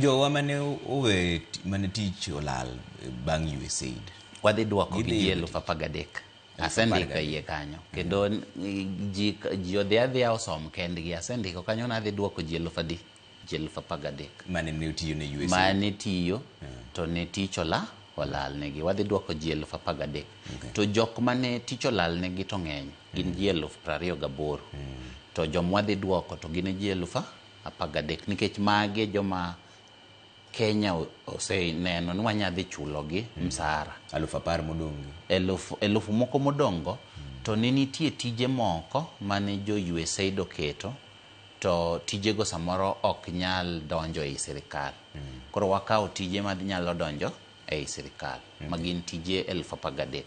Jowa mane owe mane tich olal bang' USAID. Wadhi duoko gi Gidhi ji yudo 13,000. Asendiko e iye kanyo. Kendo ji odhi adhiya osom kendgi. Asendiko kanyo ni adhi duoko ji eluf adi? Ji 13,000. Mane ne otiyo ne USAID. Mane tiyo to ne tich olal negi. Wadhi duoko ji 13,000. To jok mane tich olal negi to ng'eny. Gin ji 28,000. To joma wadhi duoko to gin ji 13,000. Nikech magi e joma Kenya oseneno ni wanyadhi chulogi msara. 10,000 modong' gi. Elufu moko modong' go to ne nitie tije moko mane jo USAID oketo to tijego samoro ok nyal donjo ei sirikal. Koro wakawo tije manyalo donjo ei sirikal ma gin tije 13,000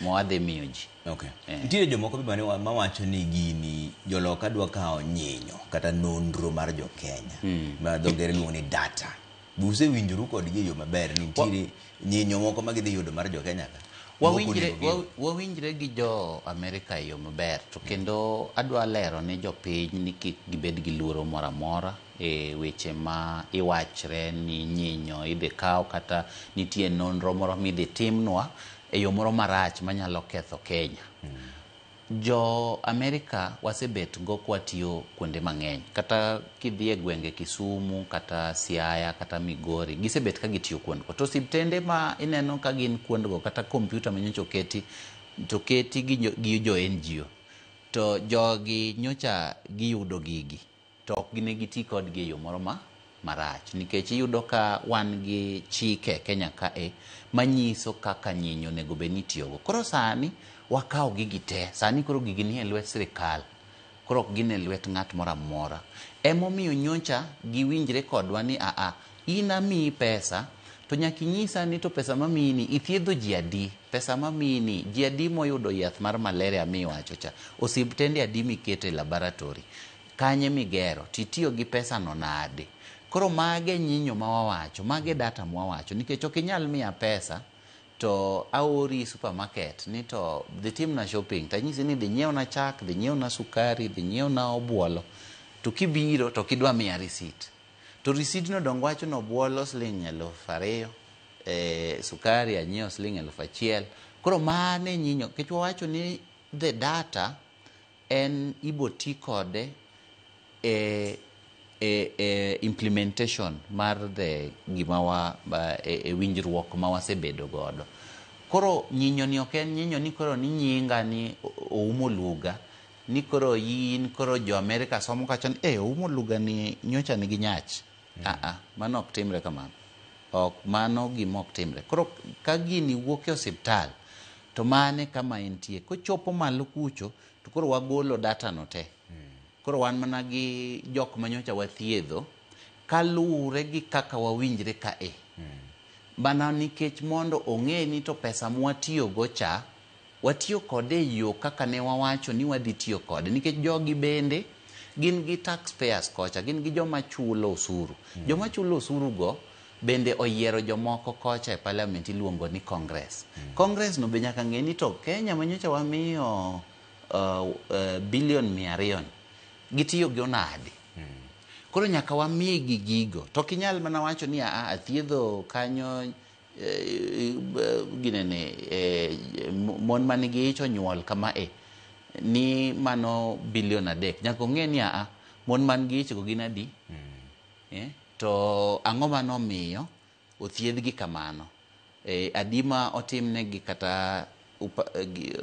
ma wadhi miyo ji. Okay. Nitiere jomoko be mane mawacho ni gini joloka dwa kawo nyinyo kata nonro mar jo Kenya ma dho ngere luongo ni data. Be usewinjoru kodgi e yo maber ni nitiere nyinyo moko ma gidhi yudo mar jo Kenya ka? Wawinjre gi jo Amerika e yo maber to kendo adwa lero ne jopiny ni kik gibed gi luoro moro amora e weche ma iwachre ni nyinyo idhi kaw kata nitie nonro moro midhi timnwa e yo moro marach manyalo ketho Kenya. Jo Amerika wasebet go kwatiyo kuonde mang'eny. Kata kidhi e gwenge Kisumu, kata Siaya, kata Migori, gisebet ka gitiyo kuondgo. To osiptende ma ineno ka gin kuondgo, kata kompyuta ma nyocha oketi, to oketi gi jo NGO. To jogi nyocha giyudo gigi, to ok ne giti kodgi e yo moro ma marach. Nikech iyudo ka wan gi chike e Kenya kae manyiso kaka nyinyo onego bed ni itiyogo. Koro sani wakawo gigi te. Sani koro gigi nie lwet sirikal. Koro ok gin e lwet ng'at moro amora. Emomiyo nyocha giwinjre kodwa ni aa, in amiyi pesa, to nyaka inyisa ni to pesa mamiyi ni ithiedho ji adi? Pesa mamiyi ni, ji adi moyudo yath mar malaria miwacho cha? Osiptende adi miketo e laboratory? Kanye migero? Titiyo gi pesa no nade? Koro mage nyinyo ma wawacho, mage data mwawacho, nikech ok inyal miya pesa to aori supermarket ni to dhi timna shopping, tanyisi ni dhi nyiewna chak, dhi nyiewna sukari, dhi nyiewna obuolo, to kibiro to kidwa miya receipt. To receipt no dong wacho ni obuolo siling 2,000, sukari anyiewo siling 1,000. Koro mane nyinyo, nikech wawacho ni the data en ibo ti kode e implementation mar the gima wa e winjruok ma wasebedo godo. Koro nyinyo ni ok en nyinyo ni koro ni nyinga ni Oumo Luga, ni koro in koro jo Amerika somo kacha ni Oumo Luga ni nyocha nigi nyach. Mano ok timre kamano. Ok, mano gima ok timre. Koro ka gini wuok e osiptal to mane kama entie. Kochopo malo kucho to koro wagolo data no te. Koro wan mana gi jok manyocha wathiedho kaluwore gi kaka wawinjre kae. Mana nikech mondo ong'e ni to pesa mwatiyogo cha, watiyo kode e yo kaka ne wawacho ni wadhi tiyo kode. Nikech jogi bende gin gi taxpayers kocha, gin gi joma chulo osuru. Joma chulo osuru go bende oyiero jomoko kocha e parliament iluongo ni Congress. Congress no be nyaka ng'e ni to Kenya manyocha wamiyo bilion 200 ni, gitiyo gi onade. Koro nyaka wamigi gigo. To ok inyal mana wacho ni athiedho kanyo ginene mon manigi ich onyuol kama ni mano bilion 3. Nyaka ong'e ni mon man gi ich go gin adi? To ang'o manomiyo othiedhgi kamano? Adi ma otimnegi kata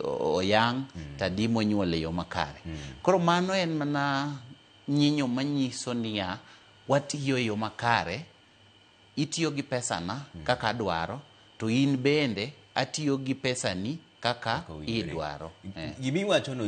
oyang' to adi monyuol e yo makare. Koro mano en mana nyinyo manyiso niya watiyo e yo makare, itiyo gi pesana kaka adwaro, to in bende atiyo gi pesani kaka idwaro. Gima iwacho no.